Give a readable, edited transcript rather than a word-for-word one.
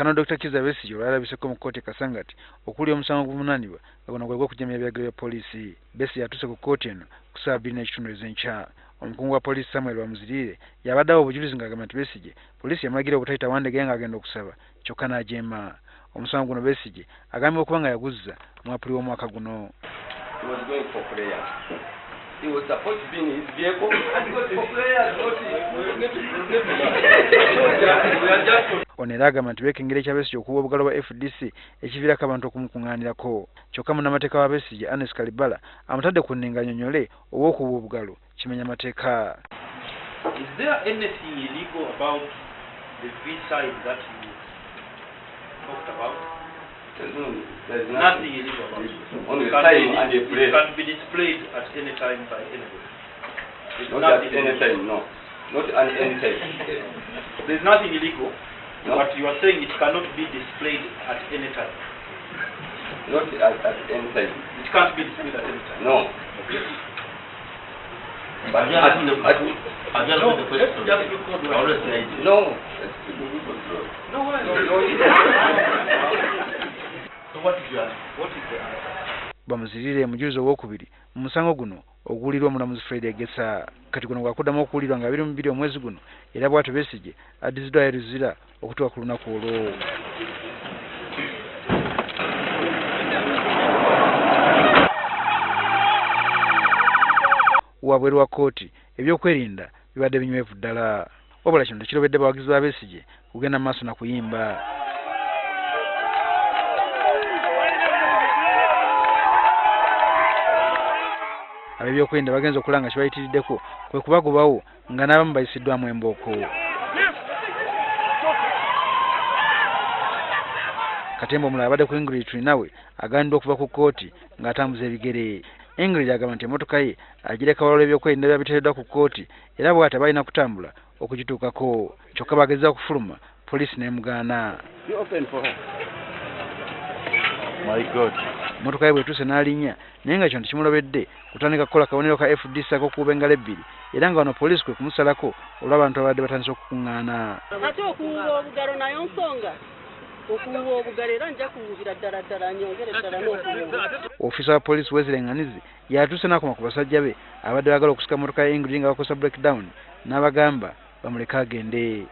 Kano Dr. Kizza Besigye olwalabiseko mu kkooti e Kasangati okuli omusango oguvunaanibwa nga guno gwe gw'okujemera ebiragiro bya poliisi. Besigye atuuse ku kkooti eno ku ssaawa 2:15 ez'enkya. Omukungu wa poliisi Samuel Bamuzirire y'abadde awa obujulizi ng'agamba nti Besigye poliisi yamulagira obutayita Wandegeya ng'agenda okusaba kyokka n'ajeema. Omusango guno Besigye agambibwa okuba nga yaguzza mu April w'omwaka guno. He was going for prayers. He was supposed to be in his vehicle and he was for prayers, not Ono era agamba nti beekengera ekya Besigye okuwa obugalo bwa FDC ekiviirako abantu okumukuŋŋaanirako. Kyokka munnamateeka wa Besigye Ernest Kalibala amutadde ku nninga annyonnyole oba okuwa obugalo kimenya mateeka. Is there anything illegal about the V sign that you talked about? There's nothing illegal about it. Only time and a place. It can be displayed at any time by anybody. There's Not at any time, no. Not at any time. There's nothing illegal, no. But you are saying it cannot be displayed at any time. Not at any time. It can't be displayed at any time. No. Okay. But no, let's just record what No. No, why? No. So what is your answer? What is the answer? Bamuzirire mujulizi owokubiri mu musango guno oguwulirwa omulamuzi Fred Egesa. Kati guno gwakuddamu okuwulirwa nga 22 omwezi guno era bw'atyo Besigye addiziddwayo Luzira okutuuka ku lunaku olwo. Wabweru wa kkooti ebyokwerinda bibadde binywevu ddala. Wabula kino tekirobedde bawagizi ba Besigye kugenda mu maaso na kuyimba. Ab'ebyokwerinda bagenze okulanga kibayitiriddeko kwe kubagobawo nga n'abamu bayisiddwamu embooko. Katemba omulala abadde ku Ingrid Turinawe agandiddwa okuva ku kkooti ng'atambuza ebigere. Ingrid agamba nti emmotoka ye agireka wala olw'ebyokwerinda byabiteereddwa ku kkooti era bw'ati aba alina kutambula okugituukako. Kyokka bagezza okufuluma poliisi n'emugaana. My God. Mmotoka ye bw'etuuse n'alinnya naye nga kino tekimulobedde kutandika kukola kabonero ka FDC ak'okukuba engalo ebbiri era nga wano poliisi kwe kumusalako olw'abantu ababadde batandise okukuŋŋaana. Ate okuwuba obugalo nayo nsonga. Okuwuba obugalo era nja kuwubira ddala ddala nyongere ddala n'okuwuba. Ofiisa wa poliisi Wesley Nganizi yatuuse n'akoma ku basajja be abadde baagala okusika mmotoka ya Ingrid nga bakozesa breakdown n'abagamba bamuleke agende.